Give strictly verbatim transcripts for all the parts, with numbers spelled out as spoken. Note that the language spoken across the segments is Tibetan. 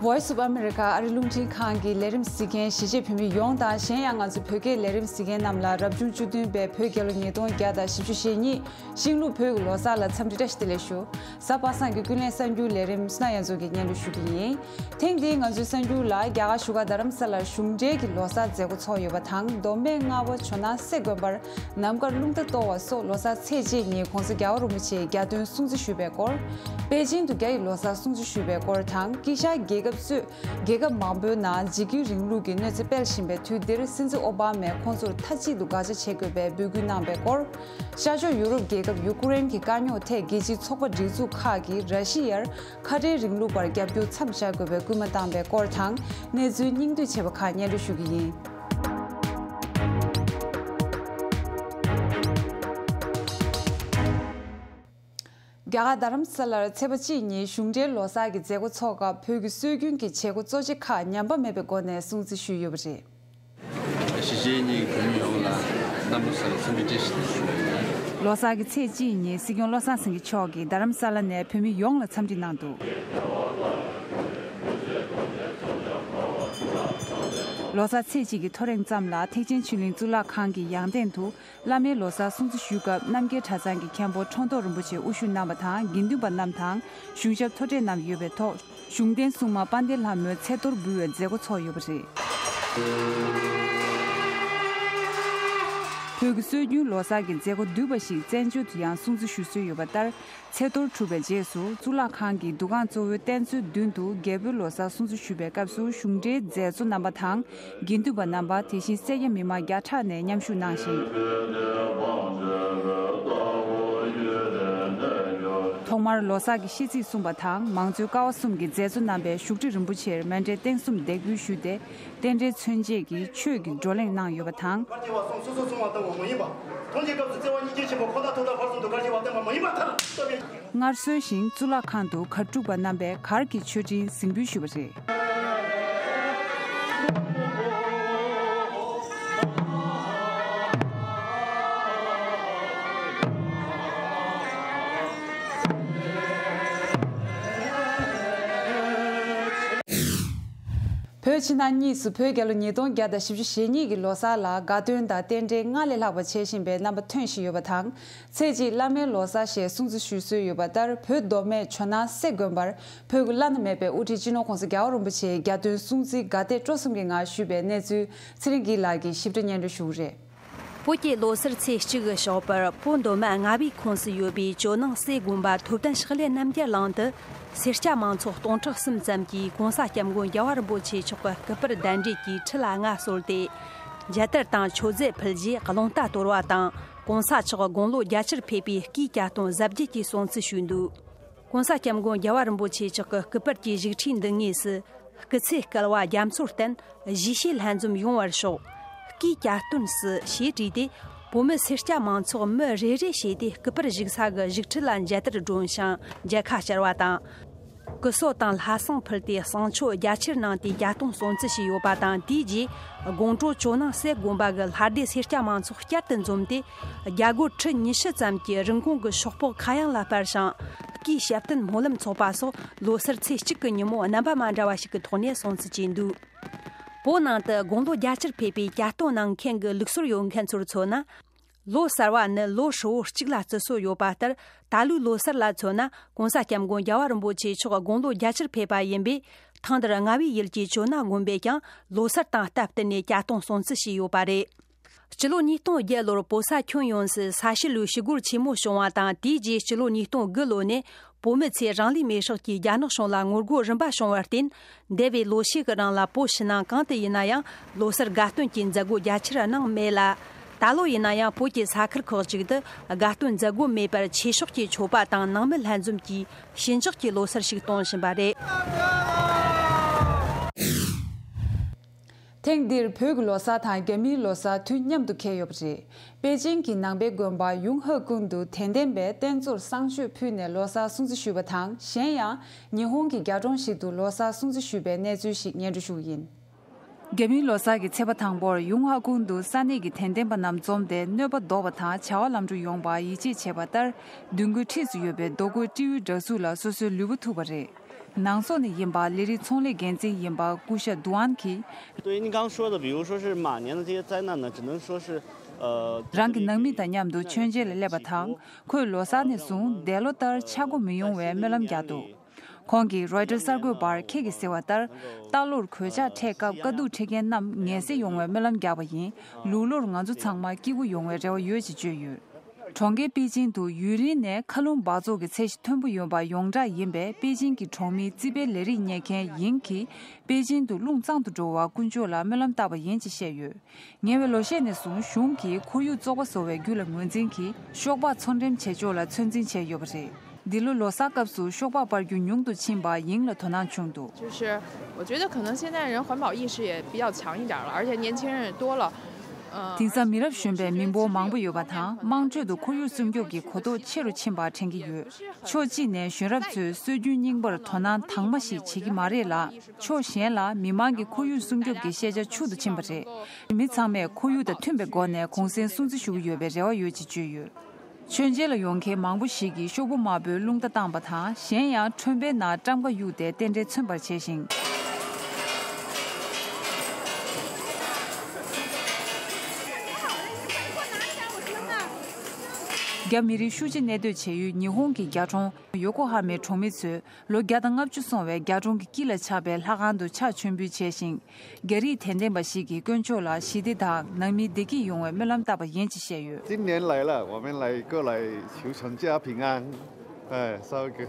Voice of America ཨ་རི་རླུང་འཕྲིན་ཁང་གི་ལས་རིམ་གཟིགས་མཁན་གཞིས་བྱེས་བོད་མི་ཡོངས་དང་། གཞན་ཡང་ང་ཚོའི་བོད་སྐད་ལས་རིམ་གཟིགས་མཁན་རྣམས་ལ་རབ་བྱུང་བཅུ་བདུན་པའི་བོད་རྒྱལ་ལོ་ཉིས་སྟོང་བརྒྱ་དང་བཞི་བཅུ་ཞེ་གཉིས་ཤིང་ལུག་བོད་ཀྱི་ལོ་གསར་ལ་འཚམས་འདྲི་བཀྲ་ཤིས་བདེ་ལེགས་ཞུ། གཟའ་པ་སངས་ཀྱི་ཀུན་གླེང་གསར་འགྱུར་ལས་རིམ་སྣ་ཡ་མཚོ་གིས་སྙན་སྒྲོན་ཞུ་གི་ཡིན། ཐེངས་འདིའི་ང་ཚོའི་གསར་འགྱུར་ལ། རྒྱ་གར་བཞུགས་སྒར་རྡ་རམ་ས་ལར་གཞུང་འབྲེལ་གྱི་ལོ་གསར་མཛད་སྒོ་ཚོགས་ཡོད་པ་དང་། མདོ་སྨད་རྔ་བ་ཇོ་ནང་སེ་དགོན་པར་ནམ་མཁར་རླུང་རྟ་གཏོར་བ་སོགས་ལོ་གསར་ཚེས་གཅིག་ཉིན་༸གོང་ས་༸རྒྱལ་བ་རིན་པོ་ཆེའི་རྒྱ་སྟོན་སྲུང་བརྩི་ཞུས་པའི་སྐོར། པེ་ཅིང་དུ་རྒྱ་ཡི་ལོ་གསར་སྲུང་བརྩི་ཞུས་པའི་སྐོར་དང་། དཀྱིལ་ཤར་རྒྱལ་ཁབ་གཙོས་རྒྱལ་ཁབ་མང་པོའི་ནང་འཇིགས་སྐུལ་རིང་ལུགས་ཀྱི་གནོད་འཚེ་སྤེལ་བཞིན་པའི་དུས་འདིར། སྲིད་འཛིན་ཨོ་བྷ་མས་ཁོང་ཚོར་མཐའ་གཅིག་ཏུ་དགག་བྱ་བྱེད་དགོས་པའི་འབོད་སྐུལ་གནང་བའི་སྐོར། ཤར་ཕྱོགས་ཡུ་རོབ་རྒྱལ་ཁབ་ཡུ་ཀེ་རེན་གྱི་དཀའ་རྙོག་ཐད་རྒྱལ་སྤྱིའི་ཚོགས་པ་སྒྲིག་འཛུགས་ཁག་གིས་ར་ཤི་ཡར་ཁ་བྲལ་རིང་ལུགས་པར་རྒྱབ་སྐྱོར་མཚམས་བཞག་དགོས་པའི་སྐུལ་མ་བཏང་བའི་སྐོར་དང་། གནས་ཚུལ་སྙིང་བསྡུས་བྱས་པ་ཁག་སྙན་སྒྲོན་ཞུ་གི་ཡིན། རྒྱ་གར་རྡ་རམ་ས་ལར་ཚེས་པ་གཅིག་ཉིན་གཞུང་འབྲེལ་ལོ་གསར་གྱི་མཛད་སྒོ་འཚོགས་སྐབས། བོད་ཀྱི་སྲོལ་རྒྱུན་གྱི་བྱེད་སྒོ་གཙོ་ཆེ་ཁག་ཉམས་པ་མེད་པའི་སྒོ་ནས་སྲུང་བརྩི་ཞུས་ཡོད་པ་རེད། གཞིས་བྱེས་གཉིས་ཀྱི་བོད་མི་ཡོངས་ལ་གནམ་ལོ་གསར་ལ་འཚམས་འདྲི་བཀྲ་ཤིས་བདེ་ལེགས་ཞུ་བ་ཡིན། ལོ་གསར་གྱི་ཚེས་གཅིག་ཉིན་སྲིད་སྐྱོང་བློ་བཟང་སེང་གེ་མཆོག་གིས་རྡ་རམ་ས་ལ་ནས་བོད་མི་ཡོངས་ལ་འཚམས་འདྲི་གནང་འདུག་ལོ་གསར་ཚེས་གཅིག་གི་ཐོ་རེངས་ཙམ་ལ་ཐེག་ཆེན་ཆོས་གླིང་གཙུག་ལག་ཁང་གི་ཡང་སྟེང་དུ། བླ་མའི་ལོ་གསར་སྲུང་བརྩི་ཞུ་སྐབས། རྣམ་རྒྱལ་གྲྭ་ཚང་གི་མཁན་པོ་ཁྲོམ་ཐོག་རིན་པོ་ཆེ་དབུ་བཞུགས་གནང་བ་དང་། དགེ་འདུན་པ་རྣམས་དང་གཞུང་ཞབས་མཐོ་གྲས་རྣམས་ཡོད་པའི་ཐོག་གཞུང་བསྟེན་སྲུང་མ་དཔལ་ལྡན་ལྷ་མོའི་ཚེ་གཏོར་འབུལ་བའི་མཛད་སྒོ་ཚོགས་ཡོད་པ་རེད། བོད་ཀྱི་སྲོལ་རྒྱུན་ལོ་གསར་གྱི་མཛད་སྒོ་བསྡུས་པ་ཞིག་བཙན་བྱོལ་དུ་ཡང་སྲུང་བརྩི་ཞུ་སྲོལ་ཡོད་པ་ལྟར། ཚེ་གཏོར་གྲུབ་པའི་རྗེས་སུ། གཙུག་ལག་ཁང་གི་འདུ་ཁང་གཙོ་བོའི་རྟེན་མཛོད་མདུན་དུ་རྒྱལ་པོའི་ལོ་གསར་སྲུང་བརྩི་ཞུ་བའི་སྐབས་སུ། གཞུང་འབྲེལ་མཛད་གཙོ་རྣམ་པ་དང་། དགེ་འདུན་པ་རྣམ་པ། དེ་བཞིན་སེར་སྐྱ་མི་མང་བརྒྱ་ཕྲག་ནས་མཉམ་ཞུགས་གནང་ཞིང་། ཐོག་མར་ལོ་གསར་གྱི་ཤིས་ཚིག་གསུངས་པ་དང་། མང་གཙོའི་ཀ་བ་གསུམ་གྱི་མཛད་གཙོ་རྣམ་པས་བཞུགས་ཁྲི་རིན་པོ་ཆེར་མཎྜལ་སྟེང་གསུམ་འདེགས་འབུལ་ཞུས་ཏེ། རྟེན་འབྲེལ་མཚོན་བྱེད་ཀྱི་ཆོས་ཀྱི་བགྲོ་གླེང་གནང་ཡོད་པ་དང་། བར་ཆད་བ་གསུམ་སོ་སོར་སོང་བ་བཏང་བ་མ་ཡིན་པ། ཐམས་ཅད་སྐབས་སུ་བརྩེ་བ་སྙིང་རྗེ་ཆེན་པོ་ཁོ་ཐག་ཐུག་ཐག་བར་གསུམ་དུ་དགར་བྱེད་པ་བསྟན་པ་མ་ཡིན་པ་མཐར་སྟོན་པའི། སྔར་སྲོལ་བཞིན་གཙུག་ལག་ཁང་དུ་གར་སྒྲུབ་པ་རྣམ་པས་གར་གྱི་མཆོད་སྤྲིན་གཟིམ་འབུལ་ཞུས་པ་རེད། བོད་ཕྱི་ནང་གཉིས་སུ་བོད་རྒྱལ་ལོ་ཉིས་སྟོང་བརྒྱ་དང་བཞི་བཅུ་ཞེ་གཉིས་ཀྱི་ལོ་གསར་ལ་དགའ་སྟོན་དང་རྟེན་འབྲེལ་སྔར་ལས་ལྷག་པ་བྱེད་བཞིན་པའི་རྣམ་པ་ཐོན་བཞིན་ཡོད་པ་དང་། ཚེས་གཅིག་བླ་མའི་ལོ་གསར་ཞེས་སྲུང་བརྩི་ཞུ་སྲོལ་ཡོད་པ་ལྟར། བོད་མདོ་སྨད་ཇོ་ནང་སེ་དགོན་པར་བོད་ཀྱི་བླ་ན་མེད་པའི་དབུ་ཁྲིད་སྤྱི་ནོར་༸གོང་ས་༸རྒྱལ་བ་རིན་པོ་ཆེའི་རྒྱ་སྟོན་སྲུང་བརྩི་དགའ་དད་སྤྲོ་གསུམ་གྱི་ངང་ཞུས་པའི་གནས་ཚུལ་ཚེ་རིང་སྐྱིད་ལགས་ཀྱིས་ཞིབ་ཕྲ་སྙན་སྒྲོན་ཞུ་གི་རེད། བོད་ཀྱི་ལོ་གསར་ཚེས་གཅིག་གི་ཞོགས་པར། བོད་མདོ་སྨད་རྔ་བའི་ཁོངས་སུ་ཡོད་པའི་ཇོ་ནང་སེ་དགོན་པ་ཐུབ་བསྟན་ཕྱག་ལེན་རྣམ་རྒྱལ་གླིང་དུ། སེར་སྐྱ་མང་ཚོགས་སྟོང་ཕྲག་གསུམ་ཙམ་གྱིས་༸གོང་ས་༸སྐྱབས་མགོན་རྒྱལ་བ་རིན་པོ་ཆེ་མཆོག་གི་སྐུ་པར་གདན་འདྲེན་གྱིས་ཁྲི་ལ་མངའ་གསོལ་ཏེ། མཇལ་དར་དང་མཆོད་རྫས་ཕུལ་རྗེས་རླུང་རྟ་གཏོར་བ་དང་། ༸གོང་ས་མཆོག་དགུང་ལོ་བརྒྱད་ཅུར་ཕེབས་པའི་སྐུའི་གྱ་སྟོན་གཟབ་རྒྱས་ཀྱིས་སྲུང་བརྩི་ཞུས་འདུག ༸གོང་ས་༸སྐྱབས་མགོན་རྒྱལ་བ་རིན་པོ་ཆེ་མཆོག་གི་སྐུ་པར་གྱི་བཞུགས་ཁྲིའི་མདུན་ངོས་སུ། སྐུ་ཚེ་བསྐལ་བ་རྒྱ་མཚོར་བརྟན། གཞིས་བྱེས་ལྷན་འཛོམས་ཡོང་བར་ཤོག །སྐུའི་གྱ་སྟོན་སུ་ཞེས་བྲིས་ཏེ། བོད་མི་སེར་སྐྱ་མང་ཚོགས་མི་རེ་རེ་བྱས་ཏེ་སྐུ་པར་བཞུགས་ས་གི་བཞུགས་ཁྲི་ལ་མཇལ་དར་སྒྲོན་ཞིང་མཇལ་ཁ་བཅར་བ་དང་། སྐུ་གསོལ་དང་ལྷ་བསང་ཕུལ་ཏེ་བསང་མཆོད་རྒྱ་ཆེར་གནང་སྟེ་གྱ་སྟོན་སྲུང་བརྩི་བྱས་ཡོད་པ་དང་། དེའི་རྗེས་དགོང་དྲོ་ཇོ་ནང་སེ་དགོན་པ་གི་ལྷ་སྡེ་སེར་སྐྱ་མང་ཚོགས་བསྐྱར་དུ་འཛོམས་ཏེ། རྒྱ་སྒོར་ཁྲི་ཉི་ཤུ་ཙམ་གྱི་རིན་གོང་གི་ཤོག་ཕོར་ཁ་གཡང་ལ་སྤར་ཞིང་། སྐུའི་ཞབས་བརྟན་སྨོན་ལམ་ཚོགས་པ་སོགས་ལོ་གསར་ཚེས་གཅིག་གི་ཉིན་མོ་རྣམ་པ་མ་འདྲ་བ་ཞིག་གི་ཐོག་ནས་སྲུང་བརྩི་བྱས་འདུག །བོད་ནང་དུ་དགུང་ལོ་བརྒྱད་ཅུར་ཕེབས་པའི་གྱ་སྟོན་གནང་མཁན་གྱི་ལུགས་སྲོལ་ཡོད་མཁན་ཚོར་མཚོན་ན། ལོ་གསར་བ་ནི་ལོ་ཧྲིལ་བོ་གཅིག་ལ་བརྩི་སྲོལ་ཡོད་པ་ལྟར། ད་ལོའི་ལོ་གསར་ལ་མཚོན་ན། ༸གོང་ས་༸སྐྱབས་མགོན་རྒྱལ་བ་རིན་པོ་ཆེ་མཆོག་དགུང་ལོ་བརྒྱད་ཅུར་ཕེབས་པ་ཡིན་པས། ཐེངས་འདིར་རྔ་བའི་ཡུལ་གྱི་ཇོ་ནང་དགོན་པས་ཀྱང་ལོ་གསར་དང་སྟབས་བསྟུན་ནས་གྱ་སྟོན་སྲུང་བརྩི་བྱས་ཡོད་པ་རེད། སྤྱི་ལོ་ཉིས་སྟོང་བརྒྱད་ལོར་བོད་ས་ཁྱོན་ཡོངས་སུ་ས་བྱི་ལོའི་ཞི་རྒོལ་ཆེན་མོ་བྱུང་བ་དང་། དེའི་རྗེས་སྤྱི་ལོ་ཉིས་སྟོང་དགུ་ལོ་ནས་བོད་མི་ཚོས་རང་ལུས་མེར་བསྲེགས་ཀྱིས་རྒྱ་ནག་གཞུང་ལ་ངོ་རྒོལ་རིམ་པ་བྱུང་བར་བརྟེན། འདས་པའི་ལོ་ཤས་ཀྱི་རིང་ལ་བོད་ཕྱི་ནང་གང་དུ་ཡིན་ན་ཡང་ལོ་གསར་དགའ་སྟོན་གྱི་མཛད་སྒོ་རྒྱ་ཆེར་གནང་མེད་ལ། ད་ལོ་ཡིན་ན་ཡང་བོད་ཀྱི་ས་ཁུལ་ཁག་ཅིག་ཏུ་དགའ་སྟོན་མཛད་སྒོ་མེད་པར་ཆོས་ཕྱོགས་ཀྱི་ཆོས་པ་དང་ནང་མི་ལྷན་འཛོམས་ཀྱིས་ཞི་འཇགས་ཀྱི་ལོ་གསར་ཞིག་གཏོང་བཞིན་པ་རེད། ཐེངས་འདིར་བོད་ཀྱི་ལོ་གསར་དང་རྒྱ་མིའི་ལོ་གསར་དུས་མཉམ་དུ་འཁེལ་ཡོད་པ་རེད། པེ་ཅིང་གི་ནང་པའི་དགོན་པ་ཡུང་ཧ་ཀུང་དུ་དད་ལྡན་པས་རྟེན་གཙོར་བསང་མཆོད་ཕུལ་ནས་ལོ་གསར་སྲུང་བརྩི་ཞུས་པ་དང་། གཞན་ཡང་ཉི་ཧོང་གི་རྒྱ་གྲོང་ཞིག་ཏུ་ལོ་གསར་སྲུང་བརྩི་ཞུས་པའི་གནས་ཚུལ་ཞིག་སྙན་སྒྲོན་ཞུ་གི་ཡིན། རྒྱ་མིའི་ལོ་གསར་གྱི་ཚེས་པ་དང་པོར་ཡུང་ཧ་ཀུང་དུ་ས་གནས་ཀྱི་དད་ལྡན་པ་རྣམས་འཛོམས་ཏེ་གནོད་པ་བཟློག་པ་དང་བྱ་བ་ལམ་འགྲོ་ཡོང་བར་ཡིད་ཆེས་བྱས་པ་ལྟར། མདུན་སྒོའི་འཁྲིས་སུ་ཡོད་པའི་རྡོ་བརྐོས་སྤྲེའུའི་འདྲ་གཟུགས་ལ་སོ་སོའི་ལུས་པོ་ཐུག་པ་རེད། ནང་སོག་ནས་ཡིན་པ་ལས་རིགས་ཚོང་ལས་འགན་འཛིན་ཡིན་པ་སྐུ་ཞབས་དུ་ཨན་གྱིས། 对于您刚说的，比如说是马年的这些灾难呢，只能说是呃 རང་གི་ནང་མི་དང་མཉམ་དུ་མཆོད་མཇལ་ལ་སླེབས་པ་དང་། ཁོས་ལོ་གསར་ནས་བཟུང་འདས་ལོ་ལྟར་ཆག་སྒོ་མི་ཡོང་བའི་སྨོན་ལམ་རྒྱག་འདུག་ཁོང་གིས་རོའི་ཊར་གསར་འགོད་པར་ཁྱེད་ཀྱིས་ཟེར་བ་ལྟར། རྟ་ལོར་གོད་ཆག་འཕྲད་སྐབས་དཀའ་སྡུག་འཕྲད་མཁན་རྣམས་ངལ་སེལ་ཡོང་བའི་སྨོན་ལམ་བརྒྱབ་པ་ཡིན། ལུག་ལོར་ང་ཚོ་ཚང་མ་སྐྱིད་པོ་ཡོང་བའི་རེ་བ་ཡོད་ཅེས་བརྗོད་ཡོད། གྲོང་ཁྱེར་པེ་ཅིང་དུ་ཡུན་རིང་ནས་མཁའ་རླུང་འབག་བཙོག་གི་ཚད་གཞི་མཐོན་པོ་ཡོད་པ་ཡོངས་གྲགས་ཡིན་པས། པེ་ཅིང་གི་གྲོང་མིའི་རྩིས་སྤེལ་ལས་རིགས་གཉེར་མཁན་ཡིང་གིས་པེ་ཅིང་དུ་རླུང་གཙང་དུ་འགྲོ་བར་དཀོན་མཆོག་ལ་སྨོན་ལམ་བཏབ་པ་ཡིན་ཅེས་བཤད་ཡོད། ཉེ་བའི་ལོ་ཤས་ནས་བཟུང་གཞུང་གིས་ཁོར་ཡུག་བཙོག་པ་བཟོ་བའི་རྒྱུ་ལ་ངོས་འཛིན་གྱིས་ཤོག་སྦག་ཚོང་འགྲེམས་བྱེད་ཕྱོགས་ལ་ཚོད་འཛིན་བྱས་ཡོད་པ་རེད། འདི་ལོ་ལོ་གསར་སྐབས་སུ་ཤོག་སྦག་སྤར་རྒྱུ་ཉུང་དུ་ཕྱིན་པར་ཡིང་ལ་དོ་སྣང་བྱུང་འདུག 就是我觉得可能现在人环保意识也比较强一点儿了，而且年轻人也多了。嗯， དེང་སང་མི་རབས་གཞོན་པའི་མི་འབོར་མང་པོ་ཡོད་པ་དང་། དམངས་ཁྲོད་དུ་ཁོར་ཡུག་སྲུང་སྐྱོབ་ཀྱི་གོ་རྟོགས་ཆེ་རུ་ཕྱིན་པ་དྲན་གྱི་ཡོད། ཕྱོགས་གཅིག་ནས་གཞོན་རབས་ཚོས་སྲོལ་རྒྱུན་རྙིང་པར་དོ་སྣང་དྭངས་མ་ཞིག་བྱེད་ཀྱི་མ་རེད་ལ། ཕྱོགས་གཞན་ལ་མི་མང་གི་ཁོར་ཡུག་སྲུང་སྐྱོབ་ཀྱི་ཤེས་བྱ་ཕྱུག་ཏུ་ཕྱིན་པ་རེད། མི་ཚང་མས་ཁོར་ཡུག་དང་མཐུན་པའི་སྒོ་ནས་གུང་གསེང་སྲུང་བརྩི་ཞུ་གི་ཡོད་པའི་རེ་བ་ཡོད་ཅེས་བརྗོད་ཡོད། མཆོད་མཇལ་ལ་ཡོང་མཁན་མང་པོ་ཞིག་གིས་ཤོག་བུ་དམར་པོའི་རླུང་རྟ་བཏང་པ་དང་། གཞན་ཡང་ཁྲོན་པའི་ནང་ཊམ་ཁ་གཡུགས་ཏེ་རྟེན་འབྲེལ་མཚོན་པར་བྱས་ཤིང་། རྒྱ་མི་རིགས་ཤུགས་ཆེ་གནས་སྡོད་བྱེད་ཡུལ་ཉི་ཧོང་གི་རྒྱ་གྲོང་ཡོ་ཀོ་ཧ་མའི་གྲོང་མི་ཚོས་ལོ་བརྒྱ་དང་ལྔ་བཅུ་སོང་བའི་རྒྱ་གྲོང་གི་དཀྱིལ་ལ་ཆགས་པའི་ལྷ་ཁང་དུ་ཕྱག་མཆོད་འབུལ་བྱས་ཤིང་། རྒྱ་རིགས་དད་ལྡན་པ་ཞིག་གིས་དཀོན་མཆོག་ལ་ཞི་བདེ་དང་ནང་མིའི་བདེ་སྐྱིད་ཡོང་བའི་སྨོན་ལམ་བཏབ་པ་ཡིན་ཅེས་བཤད་ཡོད། 今年来了，我们来过来求全家平安，哎，烧一个，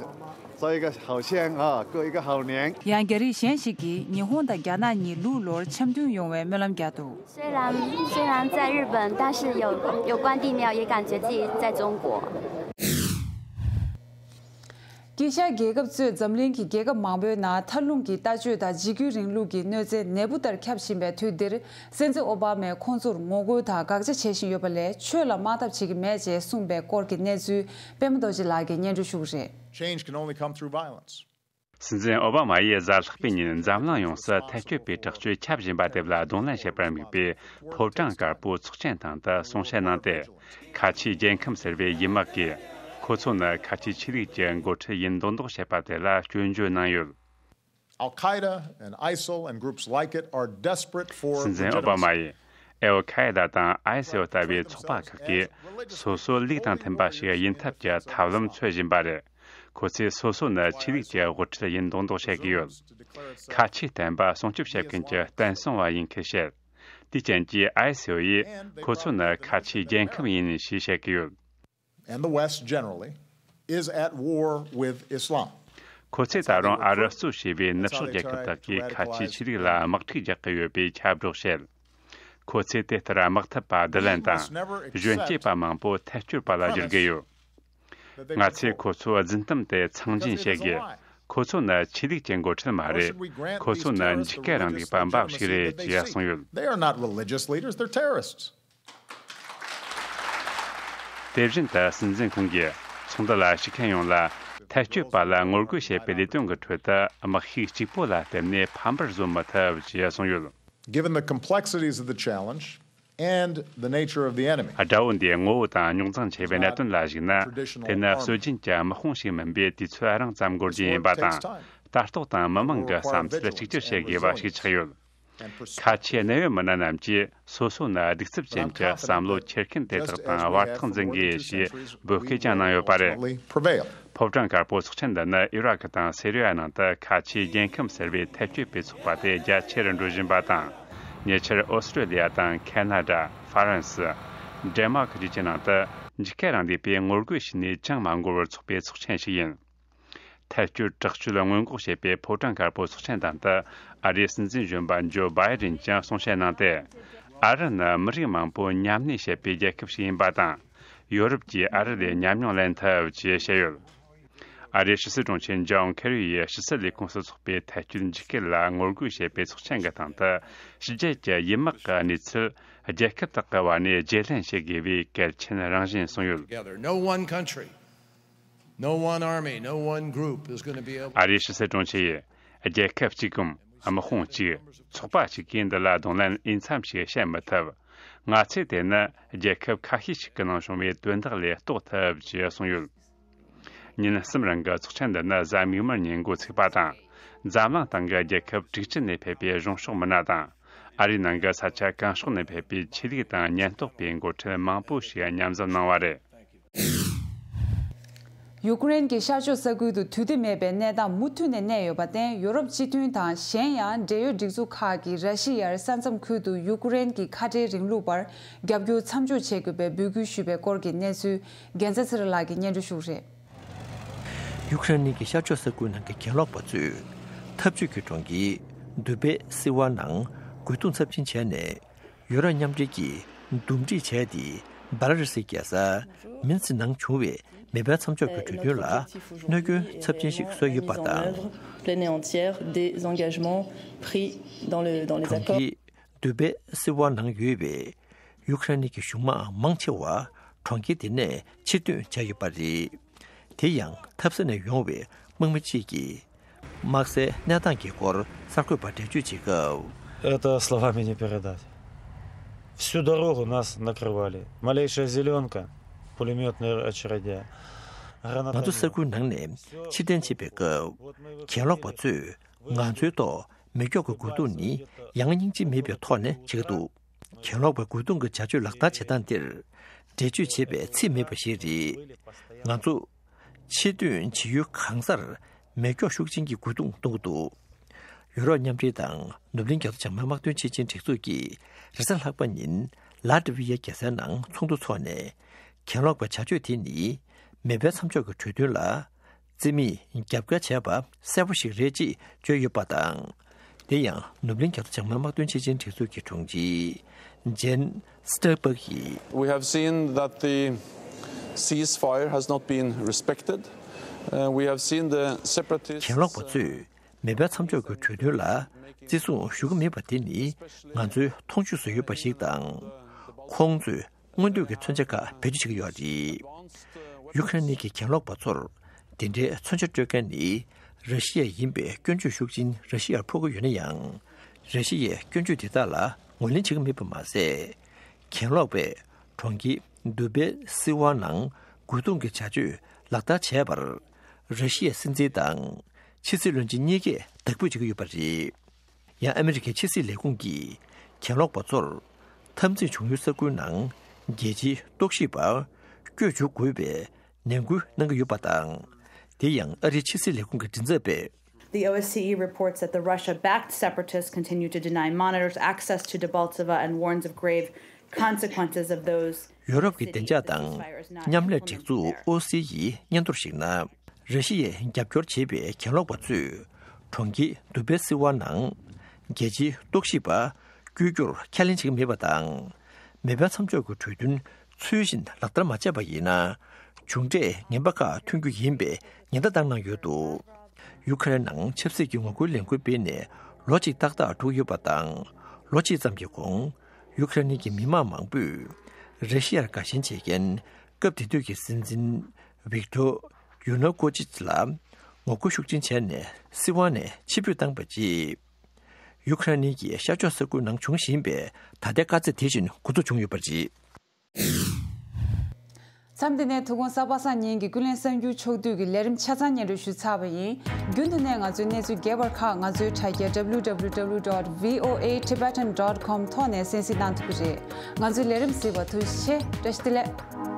烧一个好香啊，过一个好年。 ཡང་རྒྱ་རིགས་གཞན་ཞིག་གིས་ཉི་ཧོང་དང་རྒྱ་ནག་གཉིས་ལུག་ལོར་འཆམ་མཐུན་ཡོང་བའི་སྨོན་ལམ་བརྒྱབ་འདུག 虽然虽然在日本，但是有有关帝庙，也感觉自己在中国。 དཀྱིལ་ཤར་རྒྱལ་ཁབ་གཙོས་འཛམ་གླིང་གི་རྒྱལ་ཁབ་མང་པོའི་ནང་མཐའ་ལྷུང་གི་ལྟ་སྤྱོད་དང་འཇིགས་སྐུལ་རིང་ལུགས་ཀྱི་གནོད་འཚེ་ནད་འབུ་ལྟར་ཁྱབ་བཞིན་པའི་དུས་འདིར། སྲིད་འཛིན་ཨོ་བྷ་མས་ཁོང་ཚོར་ངོ་རྒོལ་དང་དགག་བྱ་བྱེད་བཞིན་ཡོད་པ་ལས། ཆོས་ལ་དམག་འཐབ་བྱེད་ཀྱི་མེད་ཅེས་གསུངས་པའི་སྐོར་གྱི་གནས་ཚུལ་པད་མ་རྡོ་རྗེ་ལགས་ཀྱིས་སྙན་སྒྲོན་ཞུ་གི་རེད། Change can only come through violence. སྲིད་འཛིན་ཨོ་བྷ་མ་ཡིས་གཟའ་ལྷག་པའི་ཉིན་འཛམ་གླིང་ཡོངས་སུ་ཐལ་སྐྱོད་པའི་དྲག་སྤྱོད་ཁྱབ་བཞིན་པ་དེ་ལ་གདོང་ལེན་བྱེད་པར་དམིགས་པའི་ཕོ་བྲང་དཀར་པོ་ཚོགས་ཆེན་སྟེང་དུ་གསུང་བཤད་གནང་སྟེ། ཁ་ཆེའི་རྒྱལ་ཁམས་ཟེར་བའི་ཡུལ་དམག་གིས་ཁོ་ཚོ་ནི་ཁ་ཆེའི་ཆོས་ལུགས་ཀྱི་འགོ་ཁྲིད་ཡིན་མདོག་མདོག་བྱེད་པ་དེ་ལ་སྐྱོན་བརྗོད་གནང་ཡོད། Al Qaeda and ISIL and groups like it are desperate for སྲིད་འཛིན་ཨོ་བྷ་མ་legitimacy. ཡིས་ཨལ་ཁ་ཨེ་ད་དང་ཨའི་སི་ཨེལ་ལྟ་བུའི་ཚོགས་པ་ཁག་གིས་སོ་སོ་ལུགས་དང་མཐུན་པ་ཞིག་ཡིན་ཐབས་ཀྱི་ཐབས་ལམ་འཚོལ་བཞིན་པ་རེད། ཁོ་ཚོས་སོ་སོ་ནི་ཆོས་ལུགས་ཀྱི་དབུ་ཁྲིད་ཡིན་མདོག་མདོག་བཤད་ཀྱི་ཡོད། ཁ་ཆེའི་བསྟན་པ་སྲུང་སྐྱོབ་བྱེད་མཁན་གྱི་བསྟན་སྲུང་བ་ཡིན་ཁུལ་བཤད། དེའི་རྐྱེན་གྱིས་ཨའི་སི་ཨེལ་ཡིས་ཁོ་ཚོ་ནི་ཁ་ཆེའི་རྒྱལ་ཁམས་ཡིན་ཞེས་བཤད་ཀྱི་ཡོད། And the West generally is at war with Islam. ཁོ་ཚོས་ད་རུང་ཨ་རི་གཙོས་བྱས་པའི་ནུབ་ཕྱོགས་རྒྱལ་ཁབ་དག་གིས་ཁ་ཆེའི་ཆོས་ལུགས་ལ་དམག་འཁྲུག་རྒྱག་གི་ཡོད་པའི་ཁྱབ་བསྒྲགས་བྱེད། ཁོ་ཚོས་དེ་ལྟར་དམག་འཐབ་པ་བསྡུ་ལེན་དང་གཞོན་སྐྱེས་པ་མང་པོ་ཐལ་སྐྱོད་པ་ལ་བསྒྱུར་གྱི་ཡོད། ང་ཚོས་ཁོ་ཚོ་རྫུན་གཏམ་དེ་མཚང་འབྱིན་བྱེད་དགོས། ཁོ་ཚོ་ནི་ཆོས་ལུགས་ཀྱི་འགོ་ཁྲིད་མ་རེད། ཁོ་ཚོ་ནི་འཇིགས་སྐུལ་རིང་ལུགས་པ་འབའ་ཞིག་རེད་ཅེས་གསུངས་ཡོད། They are not religious leaders, they're terrorists. དེ་བཞིན་དུ་སྲིད་འཛིན་ཁོང་གིས་ཚོགས་འདུ་ལ་ཞུགས་མཁན་ཡོངས་ལ་ཐལ་སྐྱོད་པ་ལ་ངོ་རྒོལ་བྱེད་པའི་ལས་དོན་གྱི་ཁྲོད་དུ་དམག་ཤུགས་གཅིག་པོ་ལ་བརྟེན་ནས་ཕམ་པར་བཟོ་མི་ཐུབ་ཅེས་གསུངས་ཡོད། Given the complexities of the challenge and the nature of the enemy, དགྲ་བོ་འདིའི་ངོ་བོ་དང་རྙོག་འཛིང་ཆེ་བའི་གནད་དོན་ལ་གཞིགས་ན། དེ་ནི་སྲོལ་རྒྱུན་གྱི་དམག་དཔུང་ཞིག་མིན་པས། དུས་ཚོད་རིང་ཙམ་འགོར་རྒྱུ་ཡིན་པ་དང་། ལྟ་རྟོག་དང་མི་མང་གི་བསམ་ཚུལ་གཅིག་གྱུར་བྱེད་དགོས་པ་ཞིག་ཆགས་ཡོད། ཁ་ཆེའི་གནད་ཡོད་མི་སྣ་རྣམས་ཀྱིས་སོ་སོ་ནི་གདུག་རྩུབ་ཅན་གྱི་བསམ་བློ་འཁྱེར་མཁན་དེ་དག་དང་བར་ཐག་འཛིན་དགོས་ཞེས་འབོད་སྐུལ་ཀྱང་གནང་ཡོད་པ་རེད། Prevail. ཕོ་བྲང་དཀར་པོ་ཚོགས་ཆེན་འདི་ནི་ཨི་རག་དང་སི་རི་ཡ་ནང་དུ་ཁ་ཆེའི་རྒྱལ་ཁམས་ཟེར་བའི་ཐལ་སྐྱོད་པའི་ཚོགས་པ་དེ་རྒྱ་ཆེར་འགྲོ་བཞིན་པ་དང་། ཉེ་ཆར་ཨོ་སི་ཀྲོ་ལི་ཡ་དང་ཁ་ན་ཌ། ཧྥ་རན་སི། ཌེན་མཱར་ཀ་བཅས་ཀྱི་ནང་དུ་འཇིགས་སྐུལ་རིང་ལུགས་པས་ངོ་རྒོལ་བྱས་ནས་ཅང་མ་འགོར་བར་ཚོགས་པའི་ཚོགས་ཆེན་ཞིག་ཡིན། ཐལ་སྐྱོད་དྲག་སྤྱོད་སྔོན་འགོག་བྱེད་པའི་ཕོ་བྲང་དཀར་པོ་ཚོགས་ཆེན་སྟེང་དུ་ཨ་རིའི་སྲིད་འཛིན་གཞོན་པ་ཇོ་བྷའི་ཌེན་ཀྱང་གསུང་བཤད་གནང་སྟེ། ཨ་རི་ནི་མི་རིགས་མང་པོ་མཉམ་གནས་བྱེད་པའི་རྒྱལ་ཁབ་ཞིག་ཡིན་པ་དང་། ཡོ་རོབ་ཀྱིས་ཨ་རི་ལས་ཉམས་མྱོང་ལེན་ཐུབ་ཅེས་བཤད་ཡོད། ཨ་རིའི་ཕྱི་སྲིད་དྲུང་ཆེ་ཇོན་ཁེ་རི་ཡིས་ཕྱི་སྲིད་ལས་ཁུངས་སུ་ཚོགས་པའི་ཐལ་སྐྱོད་འཇིགས་སྐུལ་ལ་ངོ་རྒོལ་བྱེད་པའི་ཚོགས་ཆེན་གྱི་སྟེང་དུ། ཕྱི་རྒྱལ་གྱི་ཡུལ་དམག་གི་གནས་ཚུལ་རྒྱལ་ཁབ་དག་གི་བར་ནས་བརྗེ་ལེན་བྱེད་དགོས་པའི་གལ་ཆེན་རང་བཞིན་གསུངས་ཡོད། Together. No one country, no one army, no one group is going to be able ཨ་རིའི་ཕྱི་སྲིད་དྲུང་ཆེ་ཡིས། རྒྱལ་ཁབ་གཅིག་གམ་དམག་དཔུང་གཅིག་ཚོགས་པ་གཅིག་གིས་འདི་ལ་གདོང་ལེན་འོས་འཚམ་ཞིག་བྱེད་མི་ཐུབ། ང་ཚོས་དེ་ནི་རྒྱལ་ཁབ་ཁ་ཤས་ཤིག་གི་ནང་བྱུང་བའི་དོན་དག་ལས་རྟོགས་ཐུབ་ཅེས་གསུངས་ཡོད། ཉིན་གསུམ་རིང་གི་ཚོགས་ཆེན་འདི་ནི་གཟའ་མིག་དམར་ཉིན་འགོ་ཚུགས་པ་དང་། འཛམ་གླིང་སྟེང་གི་རྒྱལ་ཁབ་དྲུག་ཅུ་ནས་ཕེབས་པའི་གཞུང་ཕྱོགས་མི་སྣ་དང་། ཨ་རིའི་ནང་གི་ས་ཆ་གང་ཕྱོགས་ནས་ཕེབས་པའི་ཆོས་ལུགས་དང་ཉེན་རྟོག་པའི་འགོ་ཁྲིད་མང་པོ་ཞིག་མཉམ་འཛོམས་གནང་བ་རེད། ཡུཀ་རེན་གྱི་ཤར་ཕྱོགས་ས་ཁུལ་དུ་དུས་བདེ་མེད་པའི་གནས་སྟངས་མུ་མཐུད་ནས་གནས་ཡོད་པར་བརྟེན། ཡོ་རོབ་སྤྱི་མཐུན་དང་གཞན་ཡང་འབྲེལ་ཡོད་སྒྲིག་འཛུགས་ཁག་གིས་ར་ཤི་ཡར་ས་མཚམས་ཁུལ་དུ་ཡུཀ་རེན་གྱི་ཁ་བྲལ་རིང་ལུགས་པར་རྒྱབ་སྐྱོར་མཚམས་འཇོག་བྱེད་དགོས་པའི་འབོད་སྐུལ་ཞུས་པའི་སྐོར་གྱི་གནས་ཚུལ། རྒྱལ་མཚན་ཚེ་རིང་ལགས་ཀྱིས་སྙན་སྒྲོན་ཞུ་གི་རེད། ཡུཀ་རེན་གྱི་ཤར་ཕྱོགས་ས་ཁུལ་ནང་གི་གྱེན་ལོག་པ་ཚོས་འཐབ་ཇུས་ཀྱི་གྲོང་ཁྱེར་དུ་བེ་སི་ཝ་ནང་རྒོལ་རྡུང་ཚབས་ཆེན་བྱས་ནས། ཡུ་རོབ་མཉམ་འབྲེལ་གྱིས་འདུམ་འགྲིག་བྱས་ཏེ། སྦེ་ལ་རུ་སིའི་རྒྱལ་ས་མིན་སི་ནང་བྱུང་བའི་མེ་འཕེན་མཚམས་འཇོག་གི་གྲོས་མཐུན་ལ་གནོད་སྐྱོན་ཚབས་ཆེན་ཞིག་བཟོས་ཡོད་པ་དང་། Pleine et entière des engagements pris dans le dans les accords. གྲོང་ཁྱེར་དུ་བེ་སི་ཝ་ནང་ཡོད་པའི་ཡུཀ་རེན་གྱི་གཞུང་དམག་མང་ཆེ་བ་གྲོང་ཁྱེར་དེ་ནས་ཕྱིར་ཐོན་བྱས་ཡོད་པ་རེད། དེ་ཡང་འཐབ་ས་ནས་ཡོང་བའི་དམག་མི་གཅིག་གིས། དམག་སའི་གནས་སྟངས་ཀྱི་སྐོར་གསར་འགོད་པར་འགྲེལ་བརྗོད་བྱེད་སྐབས། Это словами не передать. Всю дорогу нас накрывали. Малейшая зеленка, пулеметные очереди. ང་ཚོ་ས་ཁུལ་ནང་ནས་ཕྱིར་འཐེན་བྱེད་པའི་སྐབས། གྱེན་ལོག་པ་ཚོས་ང་ཚོའི་ཐོག་མེ་སྒྱོགས་ཀྱི་རྒོལ་རྡུང་ནི་ཡང་སྙིང་རྗེ་མེད་པའི་ཐོག་ནས་བྱེད་ཀྱི་འདུག་གྱེན་ལོག་པའི་རྒོལ་རྡུང་གི་བྱ་སྤྱོད་ལག་བསྟར་བྱེད་སྟངས་འདིར་འགྲེལ་བརྗོད་བྱེད་པའི་ཚིག་མེད་པ་ཞིག་རེད། ང་ཚོ་ཕྱིར་ཐོན་བྱེད་ཡུལ་གང་སར་མེ་སྒྱོགས་ཤུགས་ཆེན་གྱི་རྒོལ་རྡུང་གཏོང་གི་འདུག་ཡུ་རོབ་མཉམ་འབྲེལ་དང་ནུབ་གླིང་རྒྱ་མཚོ་བྱང་མའི་དམག་དོན་ཆེད་ཆེན་སྒྲིག་འཛུགས་ཀྱིས་རེས་གཟའ་ལྷག་པ་ཉིན་ལཱ་ཏི་ཝི་ཡའི་རྒྱལ་སའི་ནང་ཚོགས་འདུ་འཚོགས་ནས། གྱེན་ལོག་པའི་བྱ་སྤྱོད་དེ་ནི་མེ་འཕེན་མཚམས་འཇོག་གི་གྲོས་མཐུན་ལ། རྩིས་མེད་རྒྱབ་འགལ་བྱས་པ་གསལ་པོ་ཞིག་རེད་ཅེས་བརྗོད་ཡོད་པ་དང་། དེ་ཡང་ནུབ་གླིང་རྒྱ་མཚོ་བྱང་མའི་དམག་དོན་ཆེད་ཆེན་སྒྲིག་འཛུགས་ཀྱི་དྲུང་ཆེ་ཇན་སི་ཏར་པག་གིས། We have seen that the ceasefire has not been respected. Uh, we have seen the separatists. གྱེན་ལོག་པ་ཚོས་མེ་འཕེན་མཚམས་འཇོག་གི་གྲོས་མཐུན་ལ་བརྩི་སྲུང་ཞུ་གི་མེད་པ་དེ་ནི་ང་ཚོས་མཐོང་ཆོས་བཟོས་ཡོད་པ་ཞིག་དང་། ཁོང་ཚོས། མངོན་འདོད་ཀྱི་མཚོན་ཆ་ཁག་བེད་སྤྱོད་བྱེད་ཀྱི་ཡོད་རེད། ཡུ་ཁ་རེན་གྱི་གྱེན་ལོག་པ་ཚོར་དེ་འདྲའི་མཚོན་ཆ་སྤྲོད་མཁན་ནི་ར་ཤི་ཡ་ཡིན་པའི་སྐྱོན་བརྗོད་ཤུགས་ཆེན་ར་ཤི་ཡར་ཕོག་གི་ཡོད་ན་ཡང་། ར་ཤི་ཡས་སྐྱོན་བརྗོད་དེ་དག་ལ་ངོས་ལེན་བྱེད་ཀྱི་མེད་པ་མ་ཟད། གྱེན་ལོག་པས་གྲོང་ཁྱེར་དུ་བེ་སི་ཝ་ནང་རྒོལ་རྡུང་གི་བྱ་སྤྱོད་ལག་བསྟར་བྱས་པར། ར་ཤི་ཡའི་སྲིད་འཛིན་དང་ཕྱི་སྲིད་བློན་ཆེན་གཉིས་ཀས་དག་འབུད་བྱེད་ཀྱི་ཡོད་པ་རེད། ཡང་ཨ་མི་རི་ཀའི་ཕྱི་སྲིད་ལས་ཁུངས་ཀྱིས་གྱེན་ལོག་པ་ཚོར་འཐབ་འཛིང་བྱུང་ཡུལ་ས་ཁུལ་ནང་རྒྱལ་སྤྱིའི་རྟོག་ཞིབ་པ་བསྐྱོད་འཇུག་དགོས་པའི་ནན་སྐུལ་གནང་གི་ཡོད་པ་དང་། དེ་ཡང་ཨ་རིའི་ཕྱི་སྲིད་ལས་ཁུངས་ཀྱི་མགྲིན་ཚབ་པས། The O S C E reports that the Russia-backed separatists continue to deny monitors access to Debaltseve and warns of grave consequences of those. ཡོ་རོབ་ཀྱི་བདེ་འཇགས་དང་མཉམ་ལས་སྒྲིག་འཛུགས་ཨོ་སི་ཡིས་སྙན་ཐོར་ཞིག་ན། ར་ཤི་ཡས་རྒྱབ་སྐྱོར་བྱེད་པའི་གྱེན་ལོག་པ་ཚོས་གྲོང་ཁྱེར་དུ་བེ་སི་ཝ་ནང་རྒྱལ་སྤྱིའི་རྟོག་ཞིབ་པ་བསྐྱོད་རྒྱུར་ཁས་ལེན་བྱེད་ཀྱི་མེད་པ་དང་། མེ་འཕེན་མཚམས་འཇོག་གི་གྲོས་མཐུན་ཚུལ་བཞིན་ལག་བསྟར་མ་བྱས་པ་ཡིན་ན། མཇུག་འབྲས་ངན་པ་ཁག་ཐོན་རྒྱུ་ཡིན་པའི་ཉེན་བརྡ་བཏང་གནང་ཡོད་འདུག་ཡུ་ཁ་རེན་ནང་ཆབ་སྲིད་ཀྱི་ངོ་རྒོལ་ལས་འགུལ་སྤེལ་ནས་ལོ་གཅིག་ཏག་ཏག་འགྲོ་གི་ཡོད་པ་དང་། ལོ་གཅིག་ཙམ་གྱི་གོང་ཡུ་ཁ་རེན་གྱི་མི་མང་མང་པོས་ར་ཤི་ཡར་དགའ་ཞེན་བྱེད་མཁན་སྐབས་དེ་དུས་ཀྱི་སྲིད་འཛིན་ཝིག་ཏོ་ཡུ་ནུ་ཀོ་ཅིཆ་ལ་ངོ་རྒོལ་ཤུགས་ཆེན་བྱས་ནས་སྲིད་དབང་ནས་ཕྱིར་འབུད་བཏང་པ་རྗེས། ཡུ་ཁ་རེན་གྱི་ཤར་ཕྱོགས་ས་ཁུལ་ནང་བྱུང་བཞིན་པའི་ད་ལྟའི་དཀའ་ཚེགས་དེ་བཞིན་འགོ་འཛུགས་བྱུང་ཡོད་པ་རེད། མཚམས་འདི་ནས་ཐུགས་དགོངས་གསར་པ་སང་ཉིན་གྱི་ཀུན་གླེང་གསར་འགྱུར་ཕྱོགས་བསྡུས་ཀྱི་ལས་རིམ་ཆ་ཚང་སྙན་སྒྲོན་ཞུས་ཚར་བ་ཡིན། རྒྱུན་དུ་ནས་ང་ཚོའི་གནས་ཚུལ་རྒྱས་པར་ཁག་ང་ཚོའི་དྲ་རྒྱ་W W W dot V O A Tibetan dot com ཐོག་ནས་གསན་གཟིགས་གནང་ཐུབ་ཀྱི་རེད། ང་ཚོའི་ལས་རིམ་གཟིགས་པར་ཐུགས་རྗེ་ཆེ། བཀྲ་ཤིས་བདེ་ལེགས།